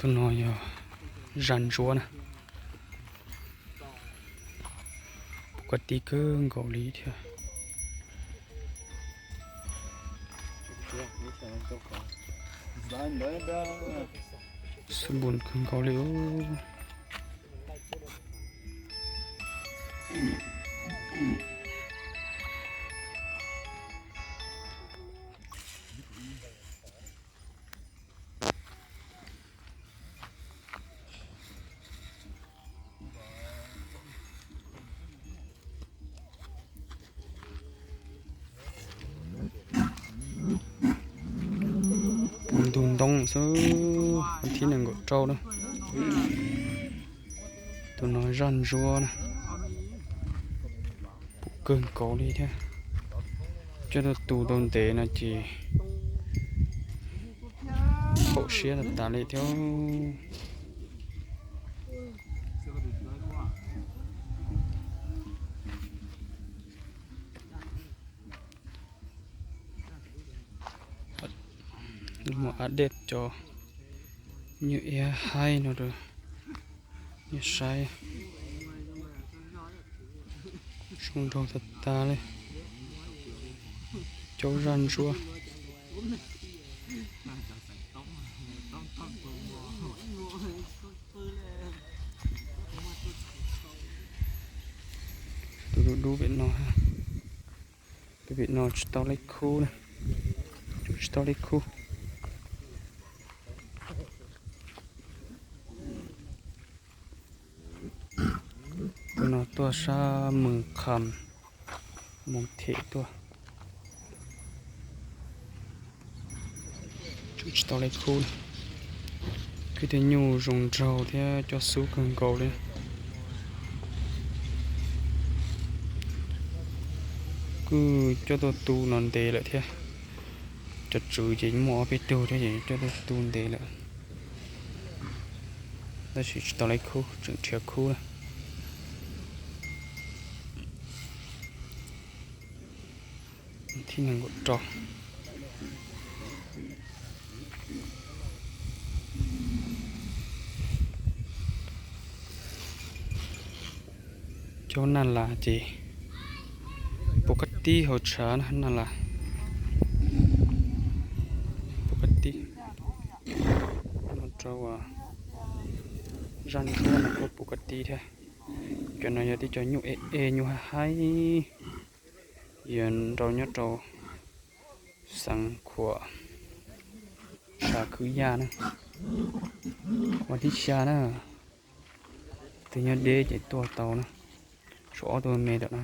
Tus no yog zaj ntsuab na, puv kab tib kawg nkaus li thiab. Xub npus kawg nkaus li. Puv ntug ntoo xwb, thib nees nkaum rau na. Tus no zaj ntsuab na, puv kawg nkaus li thiab. Coj tuaj tu tau ntev no ces haum siab tas tas li thiab. Muaj ab dej cov nyuj iab haib no rau nej saib. Zoo nraug tag tag li. Cov zaj ntsuab. Tus dub dub pem no, pem no tsis tau leb khub na, tsis tau leb khub. Tus no tuaj sab Moos Kham, Moos Them tuaj. Tsis tau leb khub. Kwj tej nyuj zoo nraug thiab coj xub kawg nkaus li. Kuj coj tuaj tu no ntev lawm thiab. Cov tswv ces muaj ob peb tug thiab ces coj tuaj tu ntev lawm, tab sis tsis tau leb khub, tseem nrhiav khub na. Thib nees nkaum rau. Cov naj las ces puv kab tib hauv tshav na, naj las puv kab tib. No rau zaj ntsuab no kuj puv kab tib thiab. Cov no yog tib cov nyuj ej ej, nyuj haib haib, yog nrau nyob rau xeev Khuam, tshav Khwv Yaj na, vas thib xya na. Tus nyob deb ces tuaj tau na, tshuav ob tug me tom no.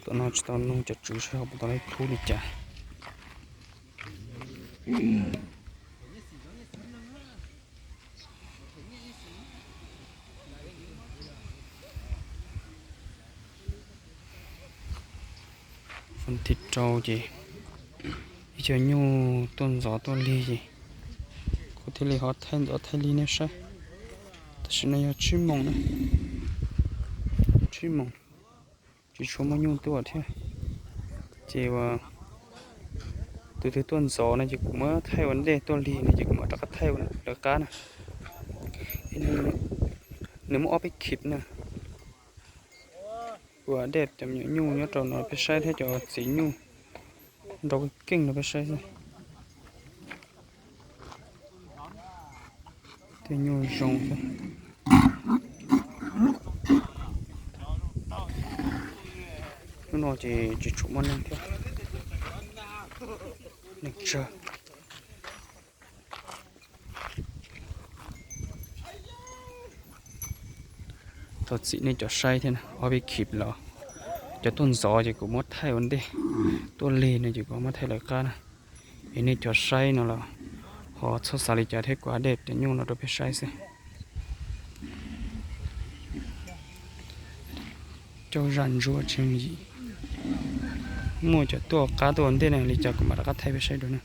Tom no tsis tau nug cov tswv seb ho puas tau leb khub li cas. Foob thib rau ces ib co nyuj tuaj ntxov tuaj lig ces kuv thiaj li ho thaij ntxov thaij lig nej saib. Tam sim no yog tsib moos na, tsib moos, tsis tshua muaj nyuj tuaj thiab. Ces ua tus twg tuaj ntxov no ces kuv muab thaij ua ntej, tuaj lig no ces kuv mam rov qab thaij ua lawv qab na. Nws muaj ob peb khib na. Ua dej cov me nyuam nyuj nyob rau no peb saib thiab cov txiv nyuj nrau keej rau peb saib xwb. Tej nyuj zoo xwb. Hnub no ces tsis tshua muaj neeg thiab, neeg tsawg. Thov txim nej cov saib thiab na, ob peb khib los cov tuaj ntxov ces kuv muab thaij ua ntej, tuaj lig no ces kuv muab thaij lawv qab na. Es nej cov saib no los ho txhob xav li cas thiab, kuv ua dej cov nyuj no rau peb saib xwb. Cov zaj ntsuab tseem yim, muaj cov tuaj qab tuaj ua ntej na, li cas kuv mam rov qab thaij peb saib dua na.